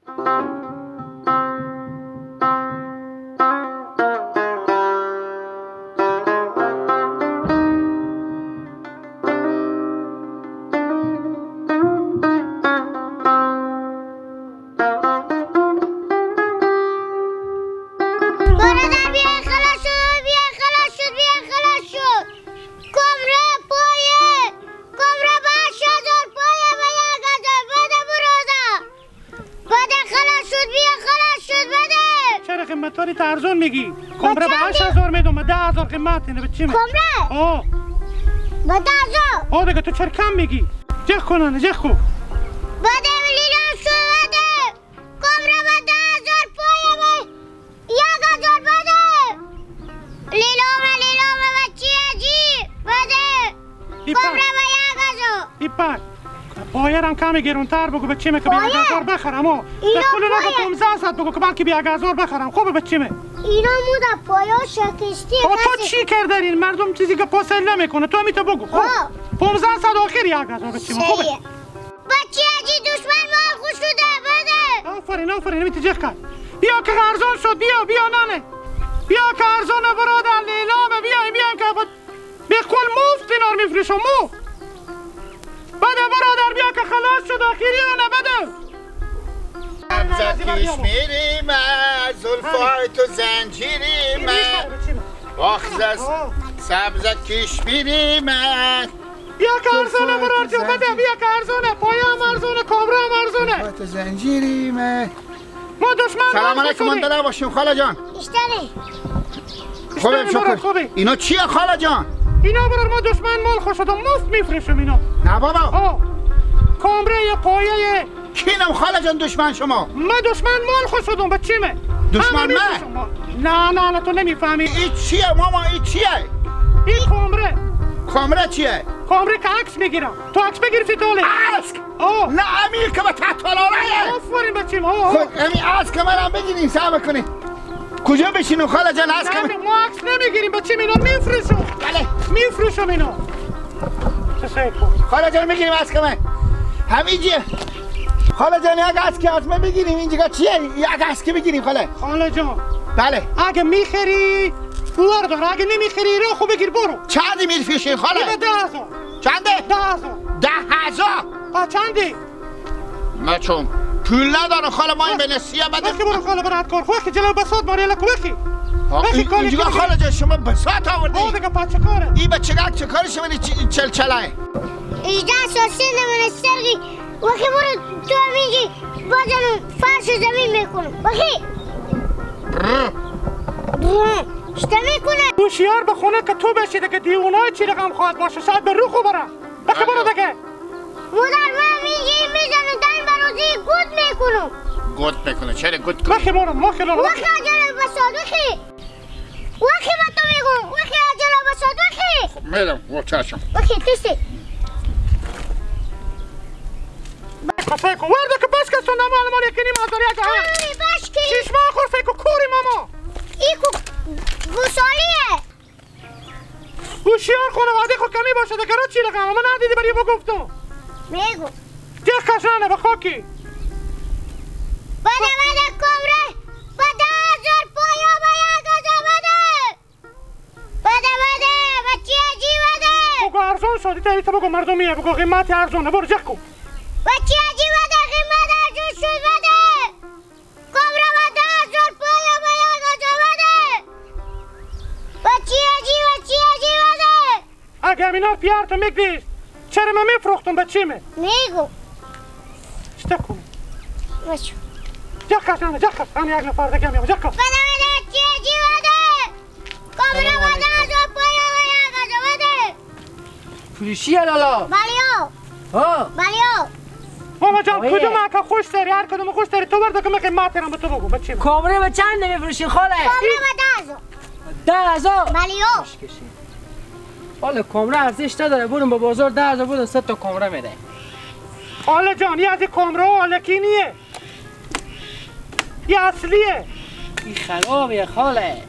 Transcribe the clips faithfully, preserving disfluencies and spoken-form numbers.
برادر، بیا خلاص شد، بیا خلاص شد، بیا خلاص شد. کمره پایه، کمره به هشت هزار پایه، به یک هزار بده برادر. بده خلاص شد، بیا خلاص شد، بده. چرا قیمت داری؟ تو ارزون میگی. کمره به هشت هزار میدم، به ده هزار قیمت اینه، به چی می-؟ کمره؟ آه. به ده هزار. آه دیگه، تو چرا کم میگی؟ جه کنن، جه کو. بده لیلا شد، بده. کمره به ده هزار پایه، به یک هزار بده. لیلامه، لیلامه، بچی جی، بده. ای پا. کمره به یک هزار. ای پا. پایه رم کمی گرونتر بگو، بچی می که به یک هزار بخرم، او. اینا به کل نگه پایه. پونزده صد بگو که بلکه به یک هزار بخرم. خوبه بچی می؟ اینا مو ده پایه شکستی. او تو کسی. چی کردنین؟ مردم چیزی که پسند نمی‌کنه، تو همی تو بگو. خب. ها. پونزده صد آخر یک هزار بچی می. خوبه. سیه. بچی جی، دشمن مال خوش شده، بده. آفرین، آفرین، همی تو جه کن. بیا که ارزان شد، بیا، بیا ننه. بیا که ارزانه برادر، لیلامه، بیا، بیا که ب-، به کل مفت اینار می‌فروشم، مفت. بده برادر، بیا که خلاص شد، آخری اونه بده. سبز کشمیری من، زلفای تو زنجیری من. آخ، ز-، سبز کشمیری من. بیا که ارزانه برار جان، بده، بیا که ارزانه، پایه هم ارزانه، کابره هم ارزانه. زنجیری من. ما دشمن سلام علیکم، من دلا باشیم خاله جان. اشتنی. خوبه، اشتنی شکر. برار خوبه. اینا چیه خاله جان؟ اینا برار ما دشمن مال خوش شدم، مفت می‌فروشم اینا. نه بابا. آه. کامره یه پایه یه. کینم خاله جان دشمن شما؟ ما دشمن مال خوش شدم، به چی می؟ دشمن همه من؟ می‌فروشم ما. نه، نه، نه، تو نمی‌فهمی. ای چیه ماما، ای چیه؟ ای کامره. کامره چیه؟ کامره که عکس می‌گیرم. تو عکس بگیر فیتاله. عکس؟ آه. نه، امیر که به تحت العلایه. آفرین بچیم، آه، آه. خب، امی عکس که منم بگیریم، صبر کنی. کجا بشینم خاله جان، عکس که نه، من ما عکس نمی‌گیریم بچیم، اینا می‌فروشم. بله. می‌فروشم اینا. چه سیکو. خاله جان، می‌گیریم عکس که من. همینجه. خاله جان، یک عکس که از من بگیریم، اینجا چیه؟ یک عکس که بگیریم خاله. خاله جان. بله. اگه می‌خری، بردار. اگه نمی‌خری، رو خو بگیر برو. چندی می‌فروشین خاله؟ این به ده هزار. چنده؟ ده هزار. ده هزار؟ ها، چندی؟ نه چون پول ندارم خاله، ما این به نسیه بدم. وقتی برو خاله برات کار. خو که جلو بساط ماری لکو وقتی. ها، وقتی این، کاری اینجا که خاله جان شما بساط آوردی. آه، دیگه پچه کاره. این بچگک چه کاری شما این چ-، چلچلای؟ هجده سال سن من سرگی. وقتی برو تو میگی بازم فرش زمین می‌کنم. وقتی. برو. برو. اشته می‌کنه. هوشیار به خونه که تو بشی دیگه دیونای چی رقم خواهد باشه. شاید به رو خو بره. بخی برو دگه. مادر، من میگی می‌زنم دن برازی گود می‌کنم. گود می‌کنه؟ چرا گود کنی؟ بخی برو، مخی برو. وخی عجله بساز، وخی. وخی به تو می‌گم، وخی عجله بساز، وخی. خب می‌رم، و چشم. وخی تیسی. بس کن، ورده که بس کن، سندم آلمان یکی نیم هزار یک. آی، بس کی. چشما خور فکر کوری ماما. ای کو گوسالیه. هوشیار خانواده خو کمی باشه، دگرا چی رقم؟ اما ندیدی بری بگفتم. میگو. جه کشانه به خاکی. بده، بده، کمره. بده، هزار پایا به یک هزار بده. بده، بده، بچی جی بده. بگو ارزان شدی، تا ایتا بگو مردمیه، بگو قیمت ارزانه، برو جه کو. بچی جی بده، قیمت ارزان شد، بده. کمره به ده هزار پایا به یک هزار بده. بچی جی، بچی جی بده. اگه همینا پیار تو می‌گدیش، چرا من می‌فروختم به چی می؟ می‌گو. چطور کنم؟ بچو. جا کش، نه، جا کش. آن یک نفر دیگه میام، جا کش. بده، بده، بچی جی بده. کمره به ده هزار پایا به یک هزار بده. فروشی لالا. بله. ها. بله. ماما جان، آیه. کدوم که خوش داری، هر کدوم خوش داری، تو ورده که من قیمت رو به تو بگو، بچه من. کمره به چند می‌فروشین خاله؟ کمره به ده هزار. ده هزار؟ بله. خوش کشی. حالا کمره ارزش نداره، برون به بازار ده هزار بدون، صد تا کمره می‌ده. خاله جان، یه از این کمره ها الکی نیه. یه اصلیه. این خرابه خاله.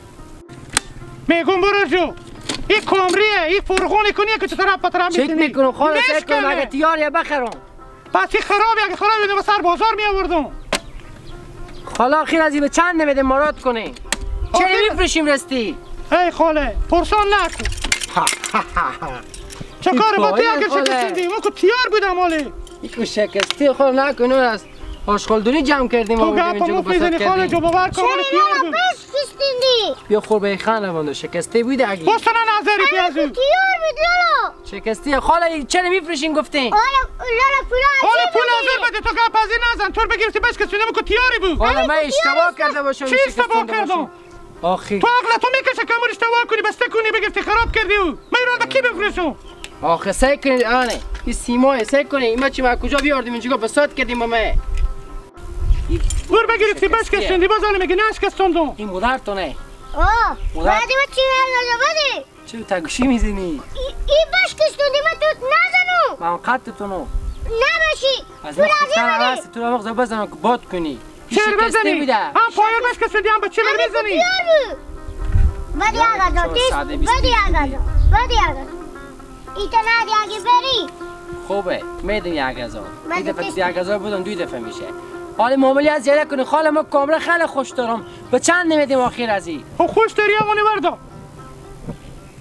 میگم برو جو. این کمریه، این فرغونی کنیه که تو طرف به طرف چک می‌کنی. می‌کنم خاله، چک کنم، اگه تیاریه بخرم. پس این خرابه، اگه خرابه اینو به سر بازار می‌آوردم. حالا آخیر ازی به چند نمیده مراد کنی؟ چرا می‌فروشیم راستی؟ ای خاله، پرسان نکن. چه کار با تو خاله. شکستندی؟ ما که تیار بودم حاله. ایکو شکستی خاله نکن، اون از آشغالدونی جمع کردیم. تو گپ مفت می‌زنی خاله، جو باور کن، حاله تیار بود. بیا خور به خانه بندو، شکسته بوده اگه. بستن نظری پیازو. تیار بود لالا. شکستی خاله، چرا می‌فروشین گفتین؟ حالا لالا پولا حالا پول ازور بده، تو گپ ازی نزن، تو رو بگرفتی بشکستونی، مو کو تیاری بود. حالا من اشتباه کرده باشم. چی اشتباه کردم؟ آخی. تو عقل تو می‌کشه که امور اشتباه کنی، بسته کنی، بگرفتی خراب کردی او. من ایران به کی بفروشم؟ آخه سعی کنید آنه. این سیمای سعی کنید. این ما چی ما کجا بیاردیم اینجا فساد کردیم با ما. بور بگرفتی بشکستوندی، باز حالا میگی نشکستوندم. این مادر تو نه. آه، مادر. بعدی ما چی حال داره؟ چرا تا گوشی می‌زنی؟ ای، ای بشکستوندی، من تو نزنو. من قد تو نو. نباشی. از تو من خودتر لازم عوض تو رو مغز بزنم که باد کنی. چرا شکسته بزنی؟ بوده. هم پایان بشکستوندی، هم بچه من می‌زنی. بیار بو. بدی آقا جان، تیز. بدی آقا جان. بدی آقا جان. ایتا ندی اگه بری. خوبه، می‌دم یک هزار. این دفعه یک هزار بودم، دو دفعه می‌شه. حالا معامله از یه کنی، خاله ما کامرا خیلی خوش دارم. به چند نمی‌دیم آخر ازی؟ خب خوش داری، اونی وردار.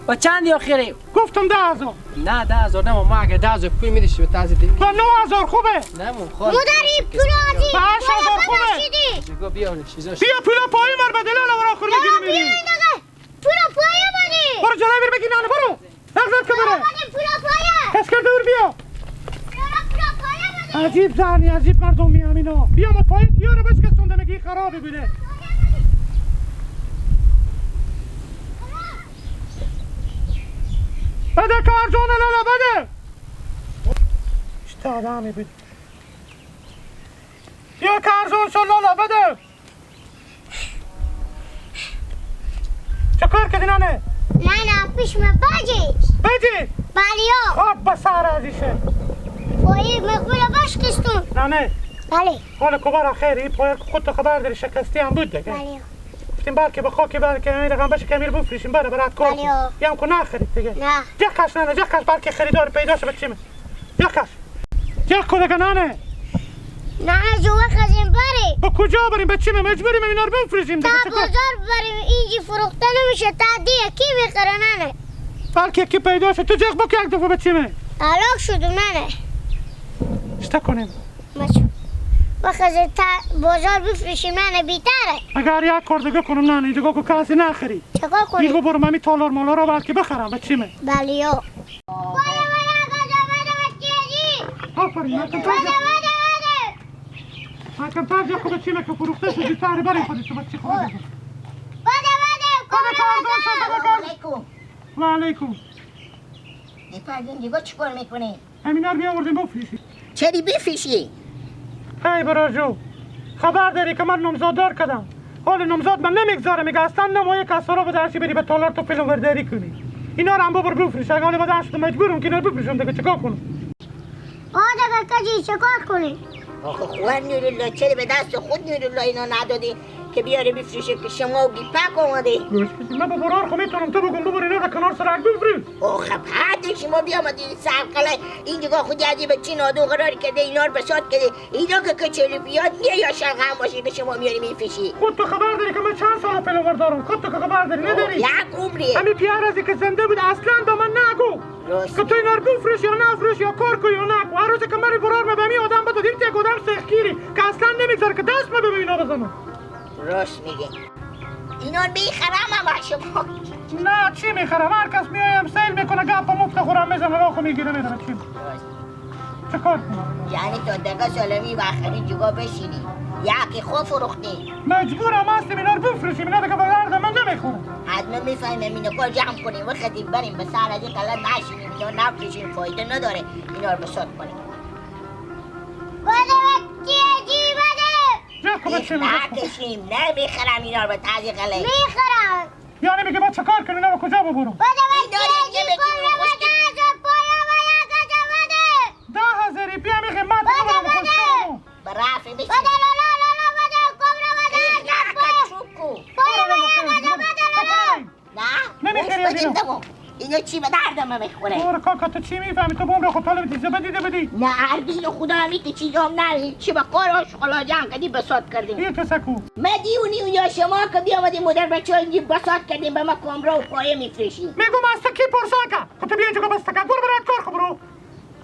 با چندی آخری؟ گفتم ده هزار. نه، ده هزار نه، ما اگه ده هزار پول می‌دی شما تازه دیگه. با نه هزار خوبه. نه، مو خاله. مادری پول آزی. با هشت هزار خوبه. ببخشیدی. بیا، بیا، نه، چیزاش. بیا پولا پایی مر بدل، حالا ورا خور بیا، می‌گیریم بیا می‌ریم. این دقیقه. پولا پایی آمدی. برو جلوی بیر بگی نانه، برو. لغزت که بره. آمدی پولا پایی. کس کرده ور بیا. پولا، پولا پایی آمدی. عجیب زنی، عجیب مردمی همینا. بیا ما پای تیار بشکستونده میگی خرابی بوده. بده کارجان لالا، بده. چه آدمی بود. بیا کارجان شو لالا، بده. چه کار کردی ننه؟ ننه، پیش من بجی. بجی؟ بله. خب، به سر ازیشه. خواهی مقبول باش کستون. ننه. بله. حال کبار خیر، این پایر خود تو خبر داری شکستی هم بود دیگه. بله. گفتیم بلکه به خاکی بلکه این رقم بشه که امیر بفروشیم، بره برات کار کن. بله. یه هم که نخرید دیگه. نه. جه کش ننه، جه کش بلکه خریدار پیدا شه بچه من. جه کش. جه کدگه ننه. ننه جو وخزیم بره. به کجا بریم؟ بچه من مجبوریم اینا رو بفروشیم دیگه. تا چطور؟ بازار بریم، اینجی فروخته نمیشه، تا دیگه کی می‌خره ننه؟ بلکه کی پیدا شد. تو جه بکن یک دفعه بچه من. هلاک شدم ننه. چطور کنیم؟ مچ. بخزه تا بازار بفروشیم ننه بیتره. اگر یک کار دیگه کنم ننه، دیگه که کسی نخری. چه کار کنیم؟ دیگه برو ممی تالار مالار رو بلکه بخرم بچه من. بله یا. آفرین، من کمتر جا، من کمتر جا خوبه چی که فروخته شد، بیشتر برای خودش تو بچه خوبه بده. بده، بده، بده، کار داشت، بده، کار. سلام علیکم. و علیکم. نفر دیگه چی کار می‌کنی؟ همینا رو بیاوردیم بفروشیم. چری بفروشی؟ هی برار جو، خبر داری که من نامزاددار کردم. حال نامزاد من نمیگذاره، میگه اصلاً نمایه که از سرا به درشی بری به تالار تو فیلم‌برداری کنی. اینا رو هم ببر بفروش، اگه حال به دست مجبورم که اینا رو بفروشم دیگه چیکار کنم؟ آه، دیگه کجی چیکار کنی؟ آخه خواه نورالله، چرا به دست خود نورالله اینا ندادی که بیاره بفروشه که شما و گیپک آمده؟ گوش بدی، من به برار خو می‌تونم تو بگم ببر اینا رو کنار سرک بفروش. آخه بعد شما بیامدی سرقله، این دیگه خودی از این بچه نادو قرار کرده، اینا رو بساط کرده. اینا که کچلی بیاد، نیه یا شلغم باشه که شما میاری می‌فشی. خود تو خبر داری که من چند سال فیلم‌بردارم؟ خود تو که خبر داری، نداری؟ یک عمری. همین پیار ازی که زنده بود، اصلاً به من نگو. راست. که تو اینا رو بفروش یا نفروش یا کار کن یا نکن. هر روزی که من برار من به همین آدم بدادیم، یک آدم سختگیری که اصلاً نمی‌گذاره که دست من به اینا بزنم. راست میگه. اینا می‌خرم هم شما. نه، چی می‌خرم؟ هر کس میایم سیل می‌کنه، گپ مفت خورم می‌زنه، راه خو می‌گیره می‌ره. چی؟ راست. چه کار کنم؟ یعنی تا دگه سالمی و آخرین جگا بشینی. یکی خو فروختی. مجبورم هستیم اینا رو بفروشیم، اینا دیگه به درد من نمی‌خوره. حتما می‌فهمم اینو کار جمع کنیم و خدیم بریم به سر از این قلم نشینیم، اینا نفروشیم، فایده نداره، اینا رو بساط کنیم. بده بچه جی بده. جا کن بچه من، جا کن. نکشیم، نمی‌خرم اینا رو به تازی قلم. می‌خرم. یعنی میگه ما چه کار کنیم، اینا رو کجا ببرم؟ بده بچه جی، پایا بده، پایا بده، گجا بده. ده هزاری بیا میگه ما بده، بده. به رفع می‌شه. بده لالا، لالا بده، کبرا بده، ای، نه، چوب کو. پایا بده، گجا بده لالا. نه، نمی‌خری از اینا. اینا چی به درد ما می‌خوره؟ آره کاکا، تو چی می‌فهمی؟ تو بوم را خود طالب دیزه بدی ده بدی. نه، هر دیل خدا همی تی چیز هم نه، چی به کار آش خلاجان کدی بساط کردیم. یه کسکو. ما دیونی و یا شما که بیامدیم مدر بچه ها اینجی بساط کردیم، به ما کامرا و پایه می‌فروشیم. می‌گم از تو کی پرسان که؟ خود تو بیا اینجا که بس تکبر برات کار خب برو.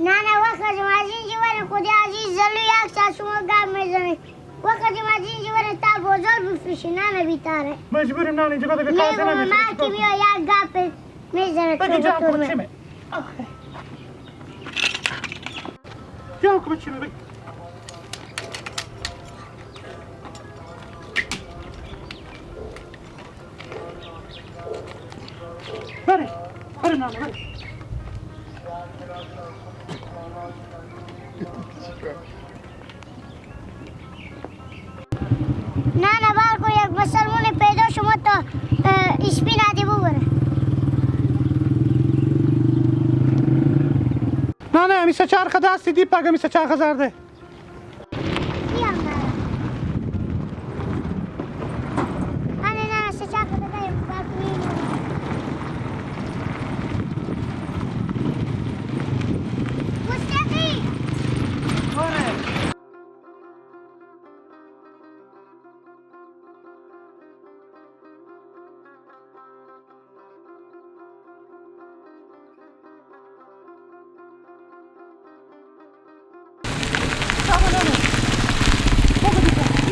نه، نه، وخت ما از اینجی وریم، خودی عزیز زلو یک ساعت شما گپ می‌زنی. وخت ما از اینجی وریم تا بازار بفروشی، نه، نه، بیتاره. مجبوریم، نه، اینجا دیگه کار می‌گم، نمی‌شه. من که بیا یک گپ می‌زنه بگی تو جان، تو خب، چی می-، آخه. جان، خب، چی می-، بگی. بره، بره نانا، بره. نانا، بار کو یک مسلمون پیدا شما تا، اه، اسپین آدی ببره. نانا، همی سه چرخ دستی دی پاک، همی سه چرخ زرده.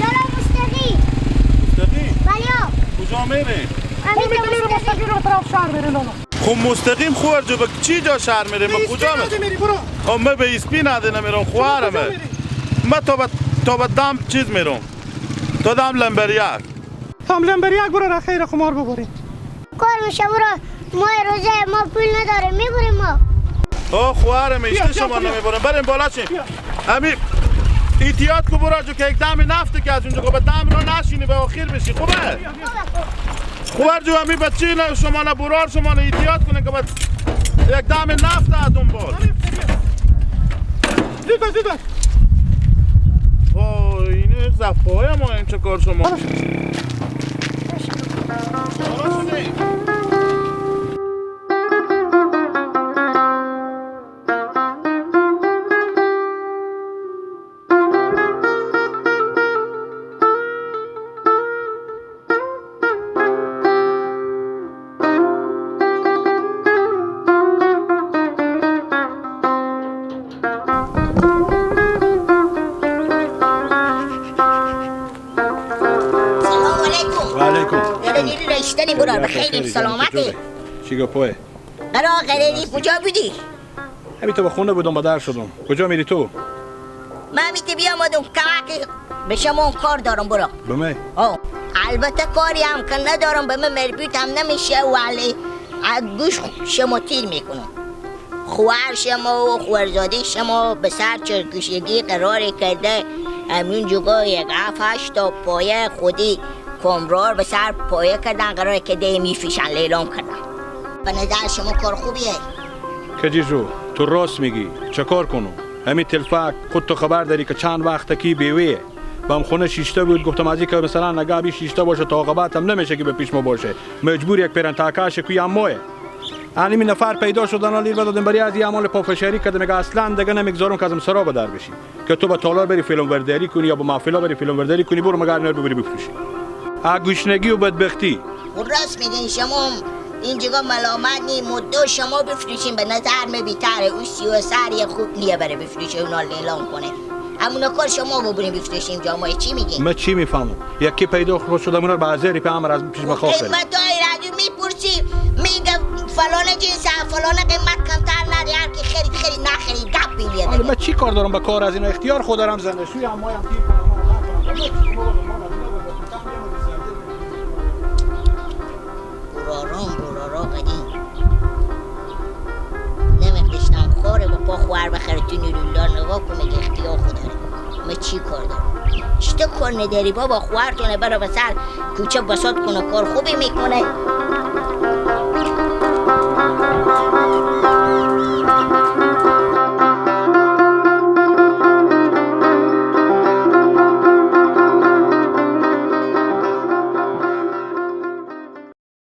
لالا مستقیم. مستقیم؟ بله. کجا میره؟ امیت مستقیم. مستقیم رو طرف شهر میره لالا. خب مستقیم خو هر جا به چی جا شهر میره؟ به ما کجا اسپین میره؟ آده میری، برو. خب ما به اسپین آده نمیرم، خوارمه. کجا میری؟ ما تا به، تا به دام چیز میرم. تا دام لمبریک. تام لمبریک برو را خیر خمار ببرین. کار می‌شه برو. ما روزه ما پول نداره، می‌بریم ما. آه، خواهرم، بیا، اشته بیا، شما بیا. نمی‌برم. بریم بالا چیم. بیا. امی احتیاط کو برو جو که یک دم نفته که از اونجا که به دم را نشینی، به آخر بشی. خوبه؟ بیا، بیا. خوبه، خوب. خوار جو امی بچه نه شما نه برار شما نه احتیاط کنه که بعد یک دم نفته از دنبال. بیا، بیا. زود باش، زود باش. وای، این زفای ما این چه کار شما؟ سلام علیکم. و علیکم. یعنی نیری رشتنی برار، بخیریم، سلامتی. چی گپوه؟ قرار قراری کجا بودی؟ همی تو به خونه بودم، به در شدم. کجا میری تو؟ من همی تی بیامدم کمک به شما کار دارم، برو. به من؟ آه. البته کاری هم که ندارم، به من مربوط هم نمیشه، ولی از گوش شما تیر می‌کنم. خوار شما و خوارزاده شما به سر چرکشگی قرار کرده، همین جگاه یک هفت هشت تا پایه خودی کامرار به سر پایه کردن، قراره که ده می‌فیشن لیلام کردن. به نظر شما کار خوبیه؟ کجی جو، تو راست میگی. چه کار کنم؟ همی تلفک، خود تو خبر داری که چند وقت کی بیویه. بم خونه شیشته بود، گفتم از این که مثلاً نگه بی شیشته باشه، تا عاقبت هم نمیشه که به پیش ما باشه. مجبور یک پرن تاکش کوی امایه. انیمی نفر پیدا شدن، حالی رو دادم برای از این اعمال پافشاری کردم، میگه اصلاً دیگه نمیگذارم که از اون سرا به در بشی. که تو به تالار بری فیلم برداری کنی یا به محفلا بری فیلم برداری کنی، برو مگر نر ببری بفروشی. ا گشنگی و بدبختی. خب راست میگین شما هم، این جگا ملامت نی، مدو شما بفروشین، به نظر می بیتره، او سی و سر یه خوب نیه بره بفروشه، اونا لیلام کنه. همونا کار شما ببرین بفروشین جامعه، چی میگین؟ من چی میفهمم؟ یکی پیدا خود شد، همونا رو به هزار روپیه امر از پیش ما خواه خرید. قیمت های را جو میپرسی، میگه فلان جنس، فلان قیمت کمتر نداره، هر کی خرید، خرید، نخرید، گپ می‌گه حالا دیگه. من چی کار دارم به کار از اینا؟ اختیار خود دارم زنه. شوی هم مایم تیر کنم، من نکنم. براران، برارا قدیم. نمی‌خشتم خوره با پا خوار بخره تو نیرولا نگاه کنه که اختیار خود داره. من چی کار دارم؟ چی تو کار نداری بابا؟ خوار تونه برو به سر کوچه بساط کنه، کار خوبی می‌کنه.